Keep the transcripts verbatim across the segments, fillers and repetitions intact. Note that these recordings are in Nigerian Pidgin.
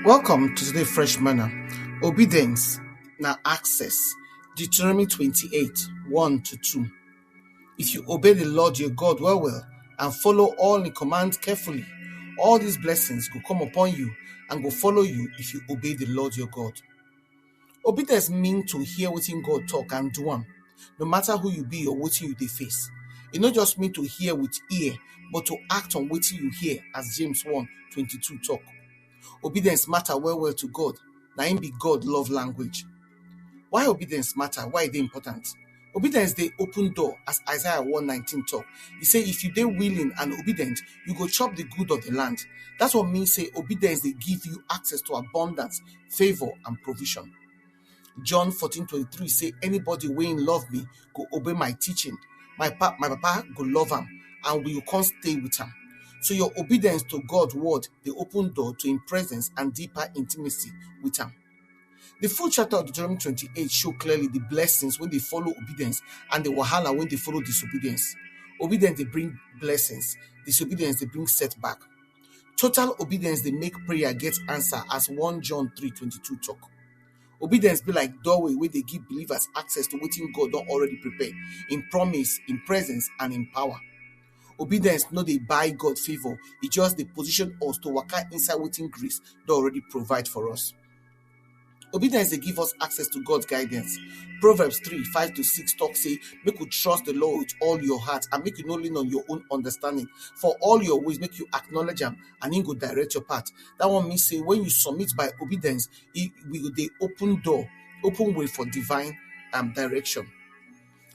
Welcome to today Fresh Manna. Obedience na access. Deuteronomy twenty-eight, one to two. If you obey the Lord your God well well and follow all the commands carefully, all these blessings go come upon you and go follow you if you obey the Lord your God. Obedience mean to hear wetin God talk and do am, no matter who you be or wetin you dey face. E no just mean to hear with ear, but to act on wetin you hear, as James one twenty-two talk. Obedience matter well well to God. Na im be God love language. Why obedience matter? Why e dey important? Obedience dey open door, as Isaiah one nineteen talk. E say, if you dey willing and obedient, you go chop the good of the land. That's what means say obedience dey give you access to abundance, favor, and provision. John fourteen twenty-three say, anybody wey love me go obey my teaching. My, pa- my papa go love am and we go come stay with am. So your obedience to God word dey open door to im presence and deeper intimacy with am. The full chapter of Deuteronomy twenty-eight show clearly the blessings wey dey follow obedience and the wahala wey dey follow disobedience. Obedience dey bring blessings, disobedience dey bring setback. Total obedience dey make prayer get answer, as one John three twenty-two talk. Obedience be like doorway wey dey give believers access to wetin God don already prepare, im promise, im presence, and im power. Obedience no dey buy God favor, e just dey position us to waka inside wetin grace don already provide for us. Obedience dey give us access to God's guidance. Proverbs three, five to six talk say, make we trust the Lord with all your heart and make you no lean on your own understanding. For all your ways, make you acknowledge am and he go direct your path. That one means say when you submit by obedience, e we go dey open door, open way for divine um, direction.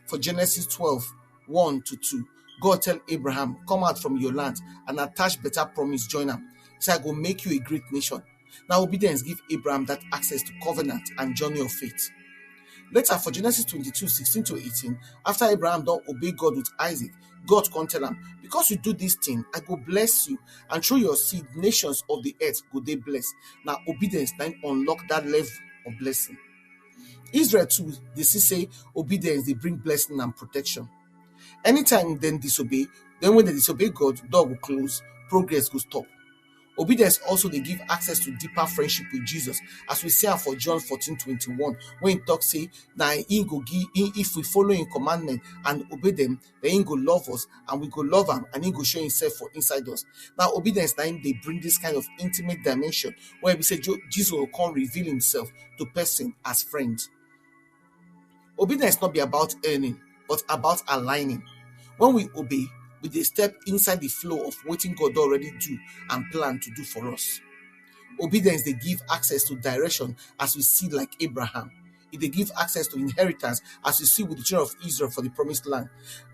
For Genesis twelve, one to two, God tell Abraham, come out from your land and attach better promise, join am. He say, I go make you a great nation. Now obedience give Abraham that access to covenant and journey of faith. Later, for Genesis twenty-two, sixteen to eighteen, after Abraham don obey God with Isaac, God come tell am, because you do this thing, I go bless you, and through your seed, nations of the earth go dey blessed. Now obedience na im unlock that level of blessing. Israel too, they see say obedience dey bring blessing and protection. Anytime dem disobey, then when they disobey God, door go close, progress go stop. Obedience also dey give access to deeper friendship with Jesus, as we see am for John fourteen twenty-one, when he talk say, na he go give, he, if we follow him commandment and obey them, then he go love us, and we go love am, and he go show himself for inside us. Now, obedience na him dey bring this kind of intimate dimension where we say Jo- Jesus will come reveal himself to person as friend. Obedience not be about earning, but about aligning. When we obey, we dey step inside the flow of wetin God don already do and plan to do for us. Obedience dey give access to direction, as we see like Abraham. E dey give access to inheritance, as we see with the children of Israel for the promised land.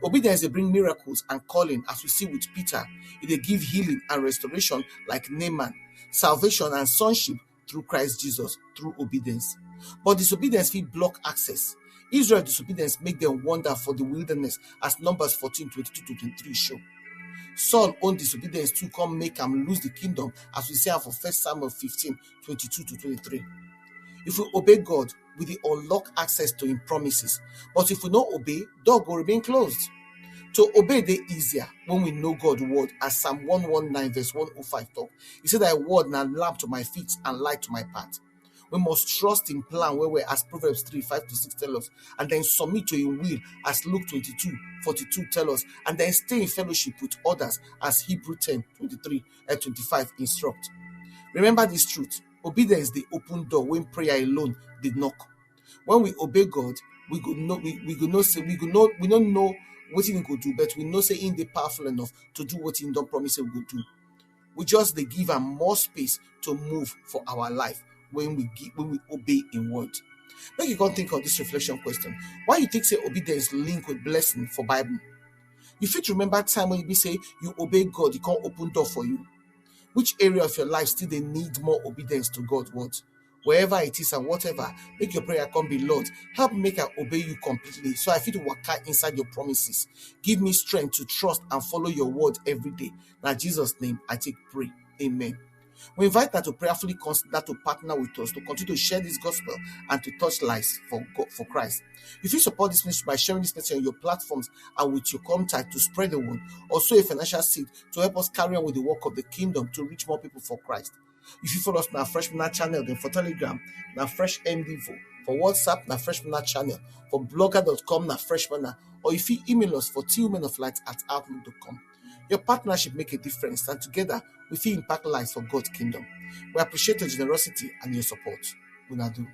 Obedience dey bring miracles and calling, as we see with Peter. E dey give healing and restoration like Naaman. Salvation and sonship through Christ Jesus, through obedience. But disobedience fit block access. Israel disobedience make them wander for the wilderness, as Numbers fourteen twenty-two to twenty-three show. Saul own disobedience too come make am lose the kingdom, as we see am for First Samuel fifteen twenty-two to twenty-three. If we obey God, we dey unlock access to him promises. But if we no obey, door go remain closed. To obey dey easier when we know God word, as Psalm one one nine verse one oh five talk. He said, thy word na lamp to my feet and light to my path. We must trust in plan where we, as Proverbs three, five to six tell us, and then submit to him will, as Luke twenty-two forty-two tell us, and then stay in fellowship with others, as Hebrew ten twenty-three and twenty-five instruct. Remember this truth: obedience dey open door when prayer alone dey knock. When we obey God, we go know we, we go know say we go know we don't know what he go do, but we know say he dey powerful enough to do what he don promise say we go do. We just dey give am more space to move for our life when we give, when we obey in word. Make you come think of this reflection question: why you think say obedience link with blessing for Bible? You fit remember time when you be say you obey God, he come open door for you. Which area of your life still dey need more obedience to God word? Wherever it is and whatever, make your prayer come be, Lord, help make I obey you completely so I fit waka inside your promises. Give me strength to trust and follow your word every day. Na Jesus name I take pray. Amen. We invite that to prayerfully consider to partner with us to continue to share this gospel and to touch lives for God, for Christ. If you support this ministry by sharing this message on your platforms and with your contact to spread the word, also a financial seed to help us carry on with the work of the kingdom to reach more people for Christ. You fit follow us na Fresh Manna channel, then for Telegram na Fresh M D four, for WhatsApp na Fresh Manna channel, for blogger dot com na Fresh Manna, or you fit email us for tillmenoflight at outlook dot com. Your partnership make a difference, and together we fit impact lives for God's kingdom. We appreciate your generosity and your support. Una do.